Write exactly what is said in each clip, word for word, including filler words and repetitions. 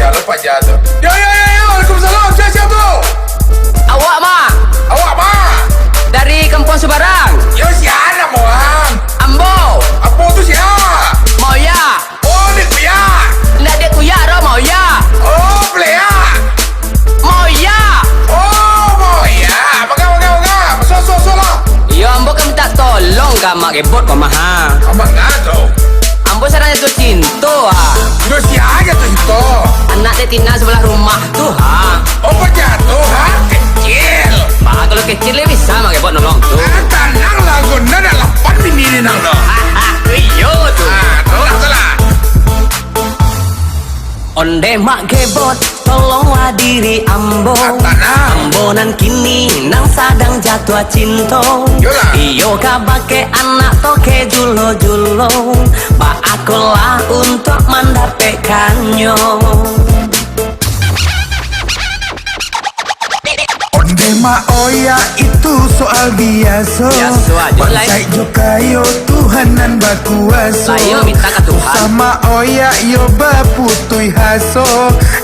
Kalau paja tu. Yo, yo, yo, yo, waalaikumsalam. Sia, sia tu? Awak, Ma. Awak, Ma. Dari Kampuang Subarang. Yo, sia namo ang? Ambo. Ambo tu sia? Moya. Oh, dek kuya. Ndak dek kuya doh, Moya. Oh, pelea. Moya. Oh, Moya. Maga, maga, maga. Masuak, masuak, masuak lah. Iyo, ambo kan minta tolong ka Mak Gebot ko mah, ha. Abang ngah tu? Ambo sadang jatuah cinto, ha. Yo, sia jatuah cinto? Anak dek Tina sabalah rumah tu, ha. Oh, paja tu, ha? Kecil. Bah, kalau kecil, lai bisa Mak Gebot nolong tu. Ah, tanang lah, gonda nak lapan bini ni nang tu. Iyo tu. Ah, tu lah, tu lah. Onde Mak Gebot, tolonglah diri ambo. Tanang. Ambo nan kini nan sadang jatuah cinto. Yolah. Iyo kabake anak toke julo-julo. Baakolah untuak mandapekkannyo. Onde Mak Oya, itu soal biaso. Biaso ajo, Lai. Bansaik jo kayo, Tuhan nan bakuaso. Lai, minta ka Tuhan. Usah Mak Oya yo baputuih aso,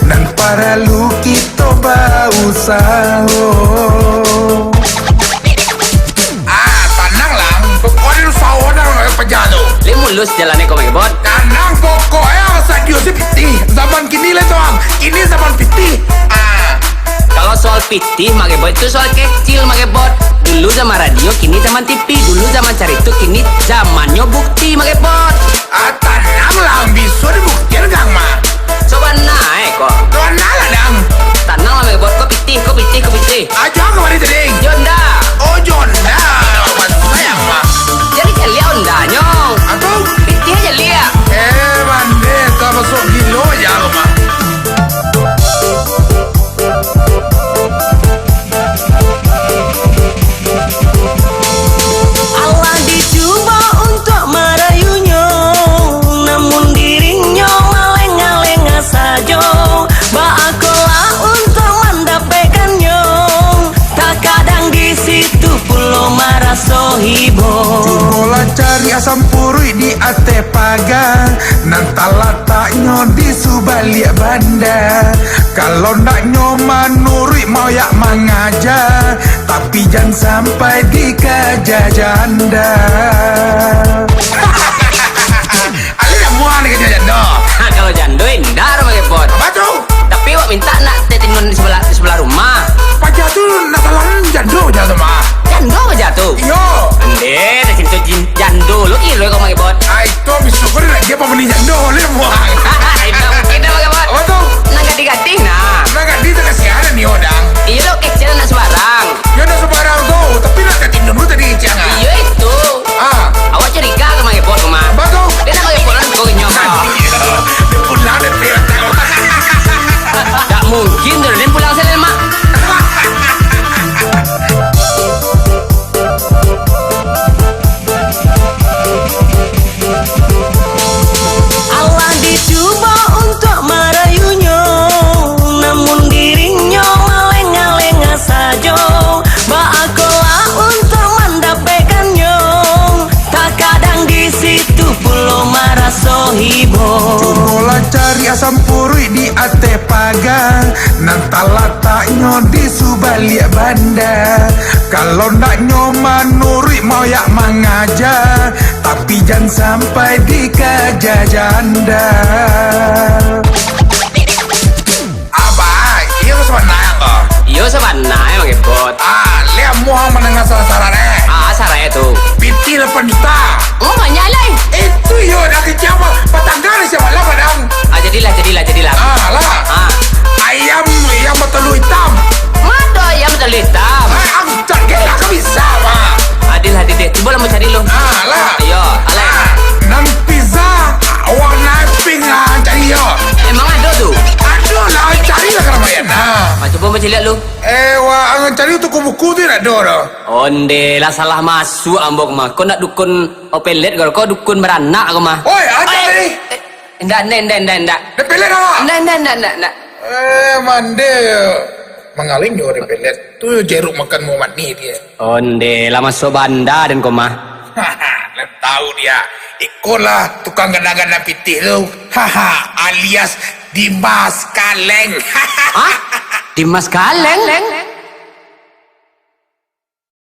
nan paralu kito bausaho. Ah, tanang lah. Pokoknyo usaho dah, eh, paja tu. Lai mulus jalannyo ko, Mak Gebot. Tanang, pokoknyo sadio se pitih. Zaman kini lah tu, ang. Kini zaman pitih. Ah. Kalau soal pitih, Mak Gebot, itu soal kecil, Mak Gebot. Dulu zaman radio, kini zaman T V. Dulu zaman carito, kini zamannyo bukti, Mak Gebot. Ah, tanang lah, ang, biso dibuktian, Kang, mah. Coba naik, ko. Coba naik lah, dang. Tanang lah, Mak Gebot. Ko pitih, ko pitih, ko pitih. Ajo kamari tadi. Honda. Oh, Honda. Maksud sayang, mah. Jadi caliak Hondanyo. Atau? Pitih aja liak. Eh, mande, tak masuk gilo aja, mah. Alah dicubo untuak marayunyo, namun dirinyo malengah-lengah sajo. Baakolah untuak mandapekkannyo, takadang di situ pulo maraso ibo. Cubolah cari asam puruik di ateh paga, nan talataknyo di subaliak banda. Kalau ndak nyo manuruik, mau yak mangaja, tapi jan sampai dikaja janda. Alih nak muah ni kaja janda. Ha, kalau jando indak, Mak Gebot. Apa tu? Tapi awak minta nak teh timun di sebelah, di sebelah rumah. Paja tu nak salah jando je tu, mah. Jando paja tu? Iyo. Ande, dah cinta jin-, jando lo kiro kau, Mak Gebot. Ai, tu habis syukur nak dia pembeli jando, boleh buang. Indak mungkin dah, Mak Gebot. Apa tu? Nang gadih-gadih, nah. Nang gadih tu kasihan ni orang. Iyo lo, kecil nak sembarang. Yo nak sembarang tu, tapi nak teh timun dulu tadi, Cang, ah. Iyo itu. Ah. Awak curiga ka Mak Gebot ko mah. Apa tu? Dia nak Mak Gebot kan kau inyo, mah. Dia pulang, dia pulang. Tak mungkin tu, dia pulang sini, Mak. Alah dicubo untuak marayunyo, namun dirinyo malengah-lengah sajo. Baakolah untuak mandapekkannyo, takadang di situ pulo maraso ibo. Cubolah cari asam puruik di ateh paga, nan talataknyo di subaliak banda. Kalau ndak nyo manuruik, mau yak mangaja, tapi jan sampai dikaja janda. Abah, iyo sabana ko? Iyo sabana, Mak Gebot. Ah, liak muah mandanga sarat-sarat, eh. Ah, sarat tu. Pitih lapan juta. Oh, banyak lai. Itu yo dah kecil apa? Patangga ni siapa lah, padang. Ah, jadilah, jadilah, jadilah. Ah, lah. Ah. Ayam yang bertelur hitam. Mado ayam bertelur hitam? Ah, ang cari lah, kan bisa, Pak. Adil lah, Didek. Cuba lah mau cari lo. Ah, lah. Iyo, alai. Ah, nan pizza warna pink, ah, cari yo. Emang ado tu? Ado lah, cari lah keramaian. Nah. Ah, cuba mau cari lu. Eh, wah, ang cari toko buku tu nak ado dah. Onde lah, salah masuk ambo mah. Kau nak dukun opelet, kalau kau dukun baranak kau mah. Oi, aja tadi. Eh, indak, indak, indak, indak, indak. Dah pelet awak? Indak, indak, indak, indak, indak. Eh, mande. Mangaling jo dah pelet. Tu jeruk makan mau mani dia. Onde lah masuk banda dan kau mah. Lah tahu dia. Ikolah tukang gana-gana pitih tu. Haha, alias Dimas Kaleng. Hah? Dimas Kaleng?